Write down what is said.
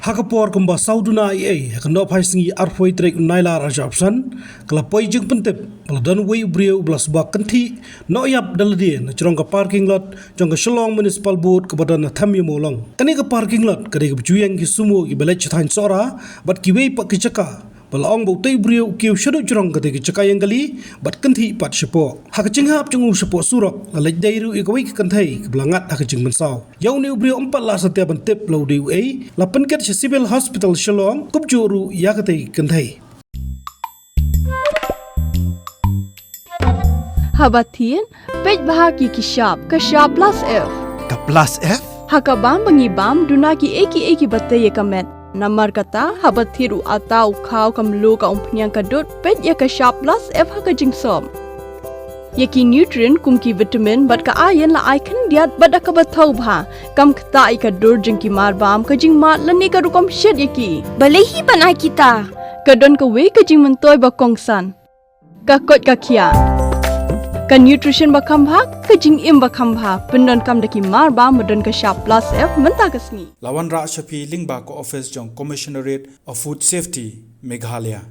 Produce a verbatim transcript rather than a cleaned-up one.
Ha ka por kumba saw duna eiei ha ka nohphai sngi arphew tarik Nailar arhajar arphew san, ka la poi jingpyntip ba la don uwei u briew uba la sbak kynthih noh ïap da lade na jrong ka parking lot jong ka Shillong Municipal Board kaba don na Them Ïa Mawlong. Kane ka parking lot ka dei kaba ju ïeng ki sumo kiba leit sha thaiñ Sohra bad kiwei pat ki jaka, ba la ong ba utei u briew u kiew shaduh jrong katei ka jaka ïeng kali bad kynthih pat shapoh. Ha ka jinghap jong u shapoh surok, la leit dei ruh ïa kawei ka kynthei kaba la ngat ha ka jingmynsaw. Ïa une u briew ym pat la satia ban tip la u dei uei, la pynkit sha Civil Hospital Shillong, kumjuh ruh ïa katei ka kynthei. Haba thied, peit bha ïa ki shap, ka shap plus F. Ka plus F? Ha ka bam ba ngi bam, duna kiei kiei kiba tei ïa ka met. Namar kata, haba thied u atta, u khaw, ka mluh, ka umphniang, ka dud, peit ïa ka shap plus F ha ka jingsop. Ïa ki nutrient kum ki vitamin bad ka iron la ai khyndiat bad da kaba thaw bha. Kam ktah ïa ka dur jong ki marbam, ka jingmad lane ka rukom shet ïa ki. Balei hi ban ai kita? Ka don kawei ka jingmyntoi ba kongsan. Ka koit ka khiah. Ka nutrition ba kham bha, ka jingim ba kham bha. Pyndonkam da ki marbam ba don ka shap plus F mynta ka sngi. La wanrah sha phi lyngba ka office jong Commissionerate of Food Safety, Meghalaya.